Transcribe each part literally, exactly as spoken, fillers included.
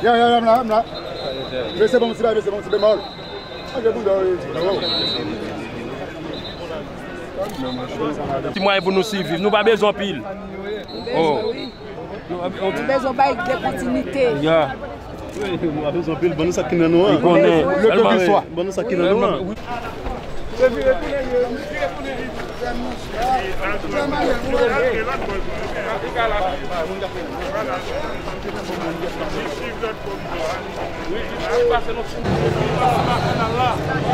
Ya, ya, ya, m la, m la. Bese bon ti bay, bese bon ti bemòl. Ti mwayen pou nou siviv. Nou pa bezwen anpil. Oh. Nou bezwen bay de kontinite. Ya. Wi, nou pa bezwen anpil. Ban nou sa ki nan nou an. Li konnen. Lekelkeswa. Ban nou sa ki nan nou an.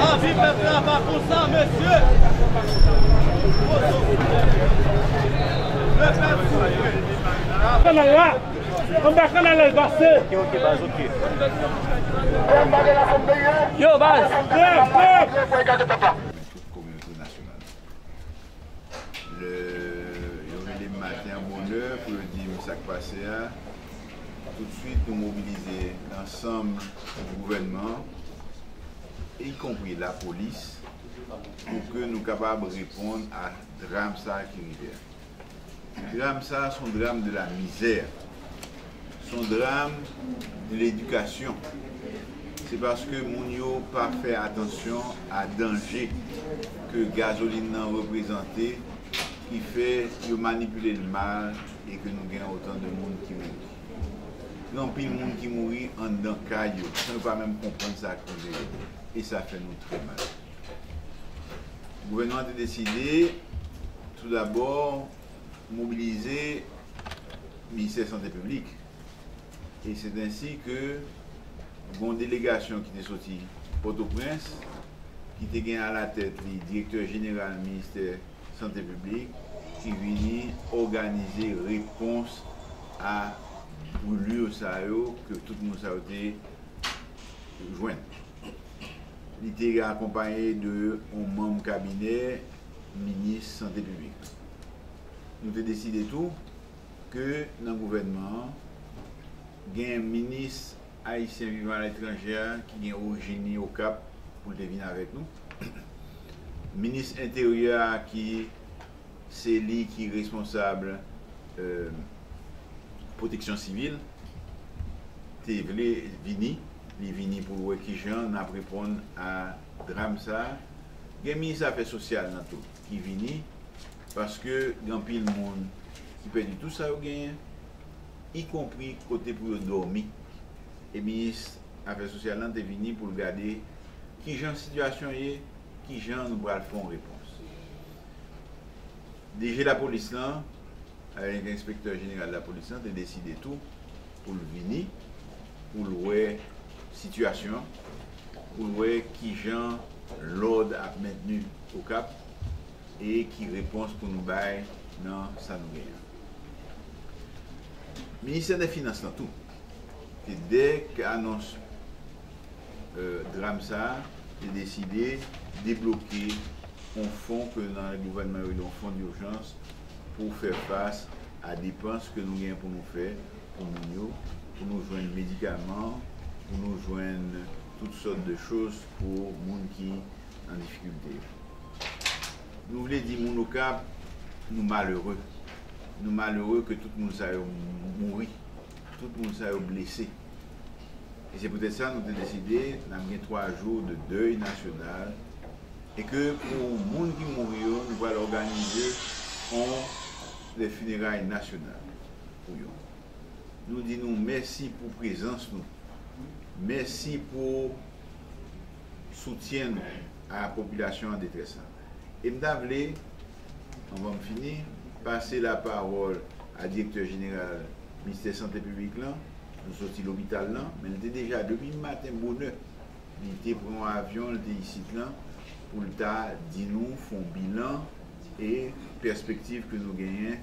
Lavi pèp la pa konsa, mesye. Kanal la, anba kanal la, l pase. Ok, ok, baz, ok. Yo, baz. Tout kominote nasyonal. Lè yo rele m maten an bonè pou yo di m sa k pase a, toutswit nou mobilize ansanm gouvènman an, ikonpri lapolis, pou ke nou kapab reponn a dram sa a ki rive a. Dram sa a se yon dram de la mizè. Se yon dram de ledikasyon. Se paske moun yo pa fè atansyon a danje ke gazolin nan reprezante, ki fè yo manipile l mal e ke nou gen otan de moun ki mouri. Gen anpil moun ki mouri anndan kay yo, san yo pa menm konprann sa k rive yo. E sa fè nou trè mal. Gouvènman an te deside, toudabò, mobilize Ministè Sante Piblik. E se ensi ke gen yon delegasyon ki te soti Pòtoprens, ki te gen alatèt li direktè jeneral Ministè Sante Piblik, ki vini òganize repons a brulure sa yo ke tout moun sa yo te jwenn. Li te akonpaye de yon manm kabinè minis sante piblik. Nou te deside tou ke nan gouvènman an, gen minis ayisyen vivan aletranje a ki gen orijin li Okap pou l te vin avèk nou. Minis enteryè a ki se li ki responsab, euh, pwoteksyon sivil, te vle vini, li vini pou l wè kijan n ap reponn a dram sa a. Gen minis afè sosyal nan tou ki vini, paske gen anpil moun ki pèdi tout sa yo genyen, ikonpri kote pou yo dòmi. E minis afè sosyal lan te vini pou l gade kijan sitiyasyon ye, kijan nou pral fè yon repons. D G lapolis lan, avèk enspektè jeneral lapolis lan, te deside tou pou l vini, pou l wè sitiyasyon an, pou l wè kijan lòd ap mentni Okap e ki repons pou nou bay nan sa nou genyen. Ministè dè Finans lan tou, te dèk anons, euh, dram sa a, te deside debloke yon fon ke nan gouvènman yo rele yon fon dijans pou fè fas a depans ke nou gen pou nou fè pou moun yo, pou nou jwenn medikaman, pou nou jwenn tout sòt de choz pou moun ki an difikilte yo. Nou vle di moun Okap, nou malere. Nou malere ke tout moun sa yo mouri, tout moun sa yo blese. E se poutèt sa nou te deside n ap gen twa jou de dèy nasyonal e ke pou moun ki mouri yo, nou pral òganize yon de fineray nasyonal pou yo. Nou di nou mèsi pou prezans nou. Mèsi pou soutyen nou a popilasyon an detrès la. E m ta vle, anvan m fini, pase lapawòl a direktè jeneral Ministè Sante Piblik lan. Nou soti lopital lan, men l te deja depi maten bonè, li te pran yon avyon, li te isit lan pou l ta di nou, fè yon bilan e pèspektiv ke nou genyen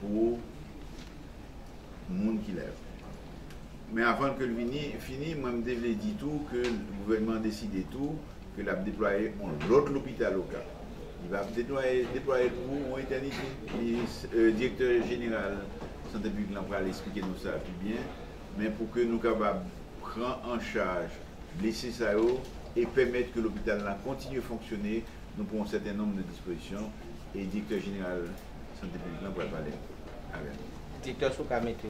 pou moun ki la yo. Men avan ke l vini, fini, mwen m te vle di tou ke gouvènman an deside tou ke l ap deplwaye yon lòt lopital Okap. Li va deplwaye, deplwaye l pou yon etènite. Li, euh, direktè jeneral Sante Piblik lan pral eksplike nou sa pi byen, men pou ke nou kapab pran an chaj blese sa yo e pèmèt ke lopital la kontinye fonksyone, nou pran yon sèten nonb de dispozisyon e direktè jeneral Sante Piblik lan pral pale avè nou. Direktè, si w ka mete